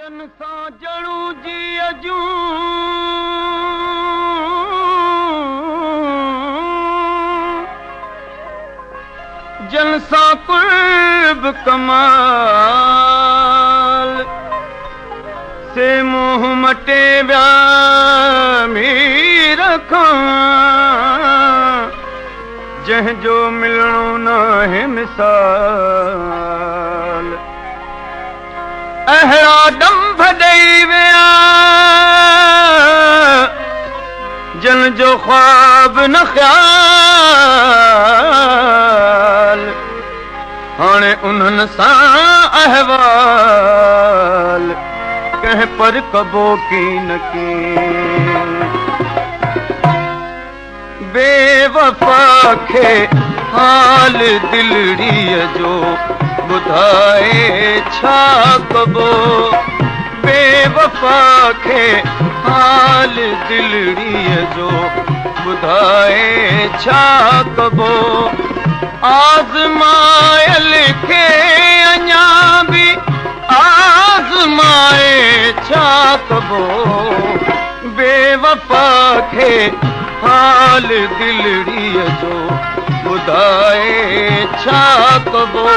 جن سان جڙون جيءَ جون، جن سان قرب ڪمال، سي منهن مٽي ويا مير کان، جنهن جو ملڻو ناهي مثال. اهڙا ڏنڀ ڏيئي ويا، جن جو خواب نه خيال، هاڻي انهن سان احوال ڪنهن پر ڪبو ڪين ڪين. بيوفا کي حال دلڙيءَ جو ٻڌائي ڇا ڪبو؟ بيوفا کي حال دلڙيءَ جو ٻڌائي ڇا ڪبو؟ آزمايل کي اڃا به آزمائي ڇا ڪبو؟ بيوفا کي حال دلڙيءَ جو ٻڌائي ڇا ڪبو؟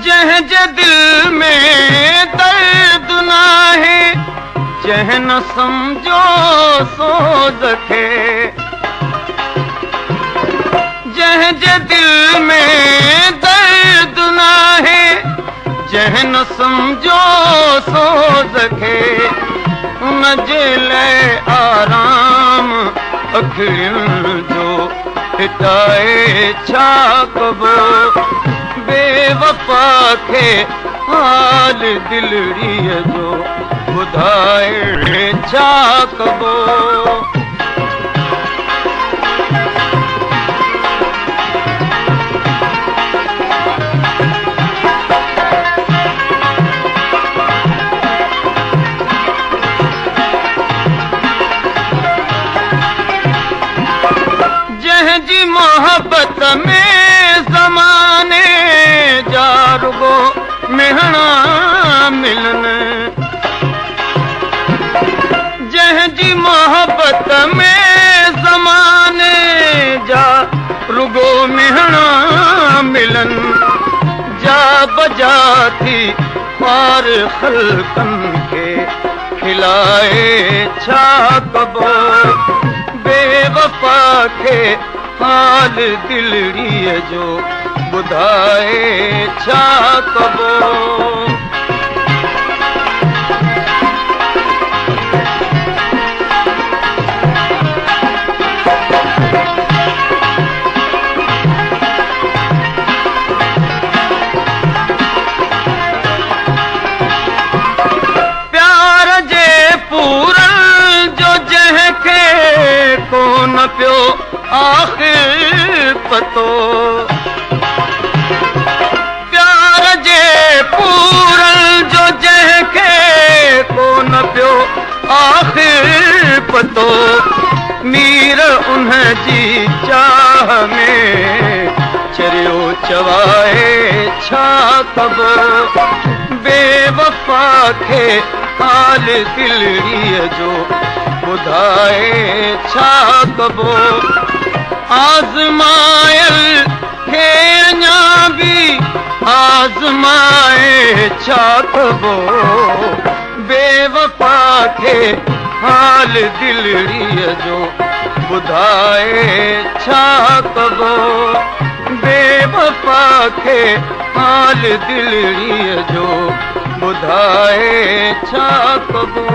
جنهن جي دل ۾ درد ناهي، جنهن نه سمجهو سوز کي، جنهن جي دل ۾ درد ناهي، جنهن نه سمجهو سوز کي، ان جي لاءِ آرام اکين جو هٽائي ڇا ڪبو؟ بيوفا کي حال دلڙيءَ جو ٻڌائي ڇا ڪبو؟ جنهن جي محبت ۾ زماني جا رڳو مهڻا ملن، جنهن جي محبت ۾ زماني جا رڳو مهڻا ملن، جا بجا ٿي خوار خلقن کي کلائي ڇا ڪبو؟ بيوفا کي حال دلڙيءَ جو ٻڌائي ڇا ڪبو؟ پيار جي پورن جو جنهن کي ڪونه پيو آخر پتو، پيار جي پورن جو جنهن کي ڪونه پيو آخر پتو، مير ان جي چاهه ۾ چريو چوائي ڇا ڪبو؟ بيوفا کي حال دلڙيءَ جو ٻڌائي ڇا ڪبو؟ آزمايل کي اڃا به آزمائي ڇا ڪبو؟ بيوفا کي حال دلڙيءَ جو ٻڌائي ڇا ڪبو؟ بيوفا کي حال دلڙيءَ جو ٻڌائي ڇا ڪبو؟